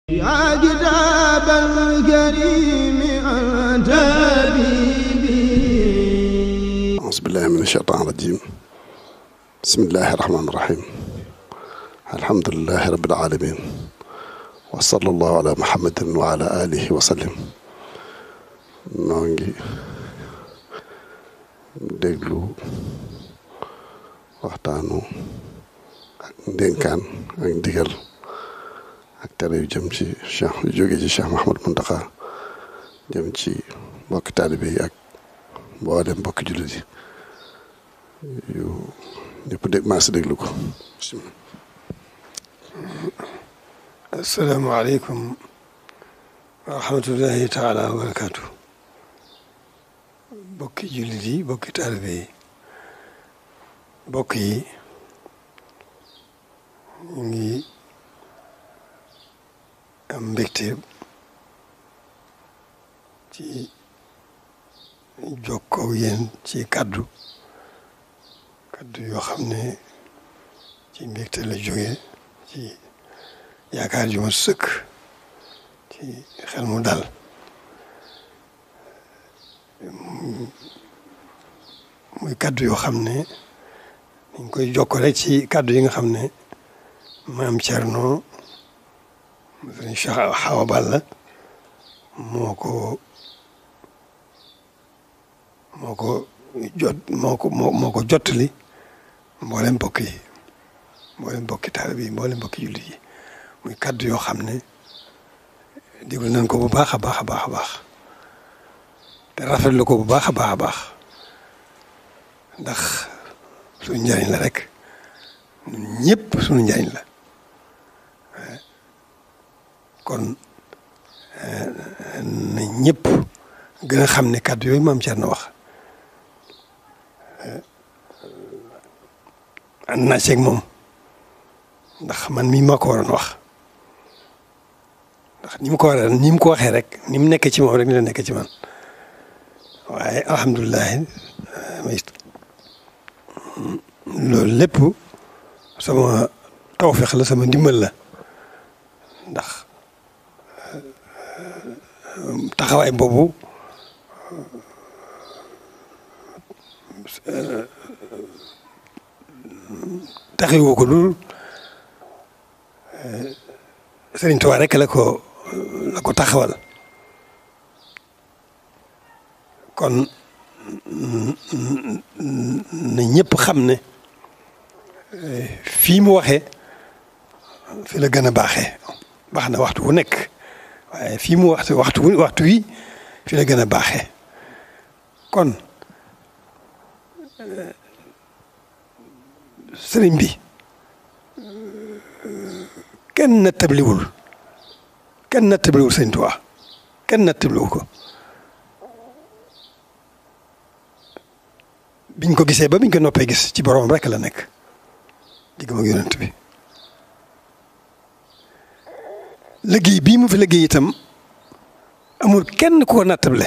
يا كتاب الكريم أنت حبيبي. أعوذ بالله من الشيطان الرجيم. بسم الله الرحمن الرحيم. الحمد لله رب العالمين، وصلى الله على محمد وعلى آله وسلم. noo ngi déglu waxtaanu ak ndénkaan ak ndigal ak tere yu jëm ci Cheikh yu jóge ci Cheikh Mouhamadou Mountakha jëm ci mbokki taalibe yi ak mboolem mbokki jullit yi yu ñëpp maa si déglu ko. asalaamaaleykum wa rahmatullahi taala wa barakaatu. bokki jullit yi bokki taalibe yi bokk yi ñu ngi am mbégte ci jokkoo yéen ci kaddu yoo xam ne ci mbégte la jóge ci yaakaar ju ma sëkk ci xel mu dal muy kaddu yoo xam ne dañ koy jokk rek ci kaddu yi nga xam ne maam Thierno sëriñ Cheikh Awa Balla moo ko jottali mboolem mbokk yi mboolem mbokki taalibe yi mboolem mbokki jullit yi muy kaddu yoo xam ne déglu nañ ko bu baax a baax a baax a baax te rafetlu ko bu baax a baax a baax ndax suñu njariñ la rek ñun ñëpp suñu njariñ la kon na ñëpp gën a xam ne kàddu yooyu maam Thierno wax ànd naa ceeg moom ndax man mii maa ko waroon wax ndax ni mu ko waxee rek ni mu nekkee ci moom rek ni la nekkee ci man waaye alhamdulilah loolu lépp sama tawfeex la sama ndimbal la ndax taxawaay boobu taxawoo ko dul Sëriñ Tuubaa rek la ko taxawal kon na ñëpp xam ne fii mu waxee fi la gën a baaxee baax na waxtu wu nekk waaye fii mu waxtu wi fi la gën a baaxee kon sëriñ bi kenn nattabliwul Sëriñ Tuubaa kenn nattabliwul ko biñ ko gisee ba biñ ko noppee gis ci boroom rek la nekk diggam ak yonent bi liggéey bii mu fi liggéey itam amul kenn ku ko nattable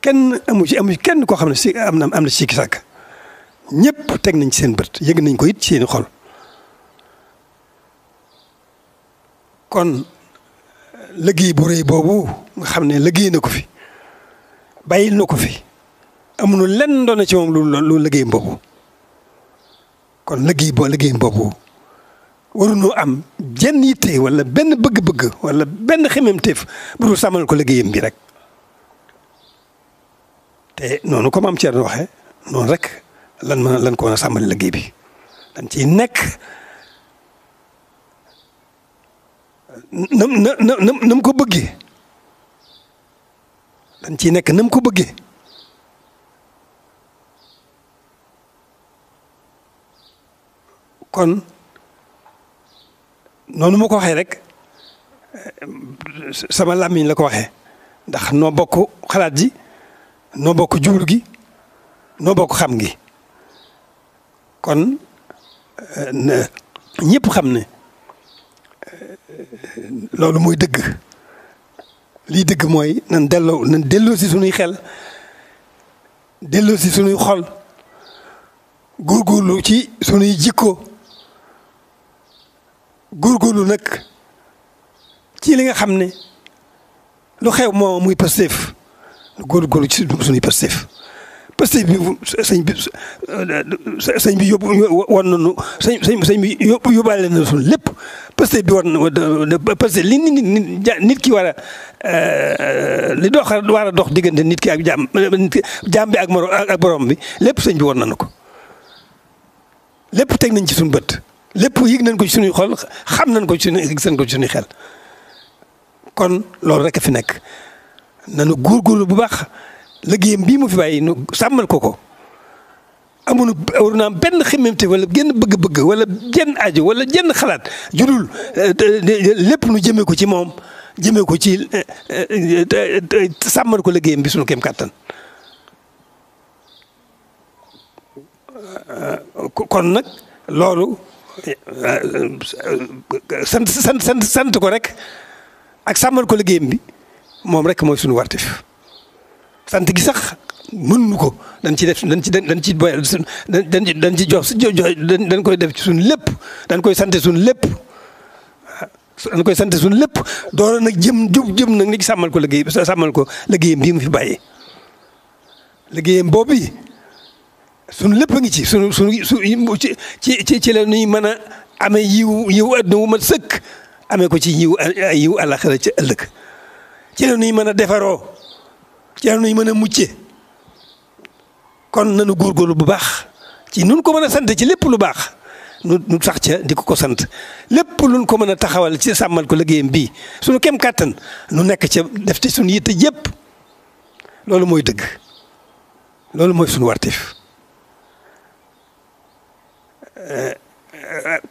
kenn amu ci kenn koo xam ne si am na sikki sàkk ñëpp teg nañ ci seen bët yëg nañ ko it ci seeni xol kon liggéey bu rëy boobu nga xam ne liggéey na ko fi bàyyil na ko fi amuñu lenn doon na ci moom lu liggéey boobu kon liggéey boobu waruñoo am jenn yitte wala benn bëgg-bëgg wala benn xememteef bu dul sàmmal ko liggéeyam bi rek te noonu comme am Thierno waxee noonu rek lan ko mën a sàmmal liggéey bi dañ ciy nekk nam ko bëggee dañ ciy nekk nam ko bëggee kon noonu ma ko waxee rek sama làmmiñ la ko waxee ndax noo bokk xalaat ji noo bokk jublu gi noo bokk xam gi kon ñëpp xam ne loolu mooy dëgg lii dëgg mooy nan delloo si sunuy xel delloo si sunuy xol góorgóorlu ci sunuy jikko góorgóorlu nag ci li nga xam ne lu xew moo muy Pastef góorgóorlu ci suñuy Pastef bi sëñ bi yóbbu war nañu sëñ bi yóbbaale na suñu lépp Pastef bi war na Pastef li nit ki war a li war a dox diggante nit ki ak jaam bi ak borom bi lépp sëñ bi war nañu ko lépp teg nañ ci suñu bët lépp yëg nañ ko ci suñuy xol xam nañ ko ci suñuy xel kon loolu rek a fi nekk nanu góorgóorlu bu baax liggéeyam bii mu fi bàyyi nu sàmmal ko amuñu war naa benn xemmemte wala genn bëgg-bëgg wala jenn aajo wala jenn xalaat judul lépp nu jëmee ko ci moom jëmee ko ci sàmmal ko liggéeyam bi suñu kem kàttan kon nag loolu sant ko rek ak sàmmal ko liggéeyam bi moom rek mooy suñu wartif sant gi sax mënuñu ko dañ koy def ci suñu lépp dañ koy sant suñu lépp doora nag jëm nag ni sàmmal ko liggéeyam bii mu fi bàyyi liggéeyam boobu suñu lépp a ngi ci ci la ñuy mën a amee yiw àdduna wu mat sëkk amee ko ci yiw àllaxira ci ëllëg ci la ñuy mën a defaroo ci la ñuy mën a mucce kon nañu góorgóorlu bu baax ci nun ko mën a sant ci lépp lu baax nu sax ca di ko sant lépp luñ ko mën a taxawal ci sàmmal ko liggéeyam bii suñu kem kàttan nu nekk ca def ci suñu yitte yépp loolu mooy dëgg loolu mooy suñu wartif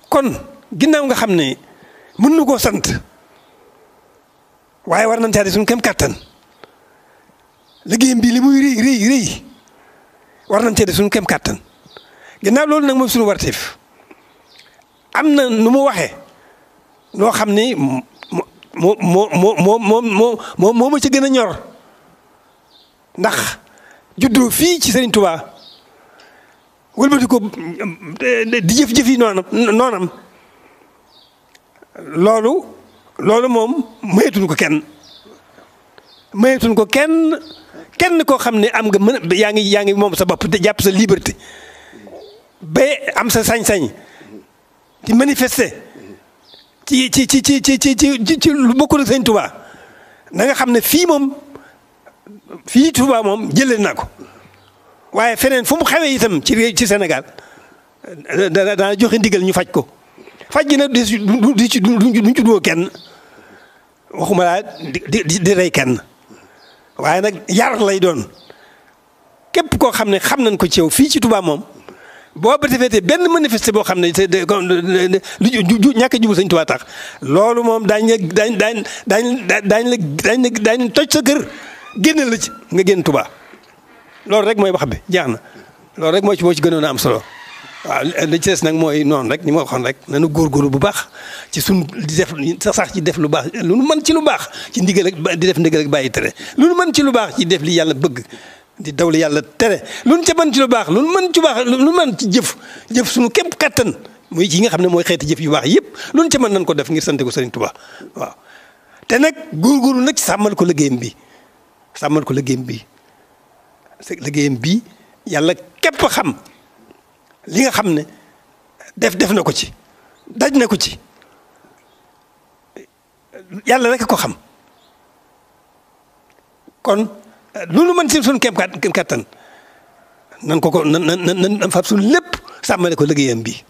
kon ginnaaw nga xam ne mën nu koo sant waaye war nañ caa di suñu kem kàttan liggéeyam bii li muy rëy war nañ caa di suñu kem kàttan ginnaaw loolu nag mooy suñu wartif am na nu mu waxee noo xam ne moo ma ci gën a ñor ndax juddoo fii ci Serigne Touba wëlbati ko di jëf yi noonam loolu moom mayetuñ ko kenn koo xam ne am nga yaa ngi moom sa bopp te jàpp sa liberté ba am sa sañ-sañ di manifester ci lu bokkul ak Sëñ Touba na nga xam ne fii Touba moom jëlee naa ko waaye feneen fu mu xewee itam ci Sénégal dana joxe ndigal ñu faj ko faj gi nag duñ ci doo kenn waxuma laa di rey kenn waaye nag yar lay doon képp koo xam ne xam nañ ko ci yow fii ci Touba moom boo ba defee benn manifester boo xam ne lu ñàkk a jublu Sëñ Touba tax loolu moom daañ toj sa kër génne la ci nga génn Touba loolu rek mooy wax bi jeex na loolu rek moo ci gënoon a am solo waaw li ci des nag mooy noonu rek ni ma waxoon rek nanu góorgóorlu bu baax ci di def sax ci def lu baax lu nu mën ci lu baax ci ndigal ak di def ndigal ak bàyyi tere lu nu mën ci lu baax ci def li yàlla bëgg di daw li yàlla tere lu nu ca mën ci lu baax lu nu mën ci baax lu nu mën ci jëf suñu képp kattan muy ci nga xam ne mooy xeeti jëf yu baax yëpp lu nu ca mën nañ ko def ngir sante ko Sëriñ Tuubaa waaw te nag góorgóorlu nag sàmmal ko liggéeyam bi yàlla képp xam li nga xam ne def na ko ci daj na ko ci yàlla rek ko xam kon lu nu mën si suñu kem kattan nan fab suñu lépp sàmmale ko liggéeyam bi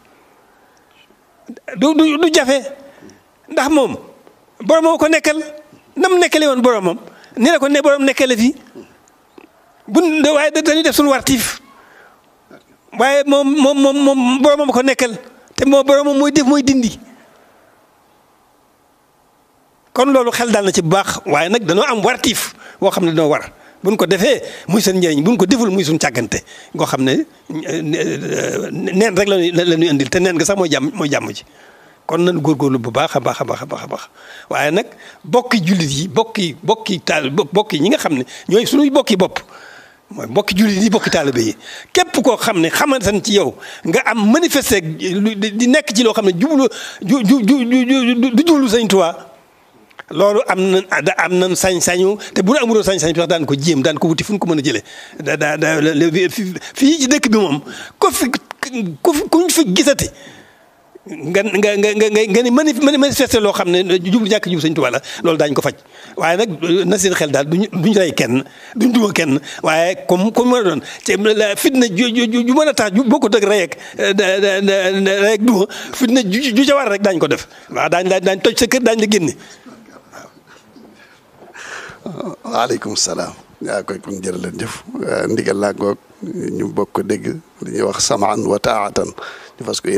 du jafe ndax moom boromam ko nekkal nam nekkale woon boromam ni la ko ne borom nekkale fii waaye dañuy def suñu wartiif waaye moom boromam ko nekkal te boromam mooy def mooy dindi kon loolu xel daal na ci bu baax waaye nag dañoo am wartiif boo xam ne dañoo war buñ ko defee muy seen njëriñ buñ ko deful muy suñ càggante ngoo xam ne neen rek la ñuy indil te neen nga sax mooy jàmm ji kon nañ góorgóorlu bu baax a baax waaye nag bokki jullit yi bokki ñi nga xam ne ñooy suñuy bokki bopp mooy bokki jullit yi bokki taalibe yi képp koo xam ne xamante ci yow nga am manifester di nekk ci loo xam ne du jublu Sëñ Tuubaa loolu am nañ sañ-sañu te bu amuloo sañ-sañ bi sax daan ko jéem daan ko wuti fu ñu ko mën a jëlee fii ci dëkk bi moom kuñ fi gisati nga ni manifester loo xam ne ñàkk jub Sëñ Tuubaa la loolu daañu ko faj waaye nag na seen xel daal duñ rey kenn duñ duma kenn waaye comme mën a doon te fitna ju mën a tax ju boo ko dëgg rey ak duma fitna ju ca war rek daañu ko def waaw daañ toj sa kër daañu la génne. waaleykum salaam. yaa koy kon jërë leen jëf ndigal laa ngoog ñu bokk ko dégg li ñuy wax samaan wa taatan ñu fas ko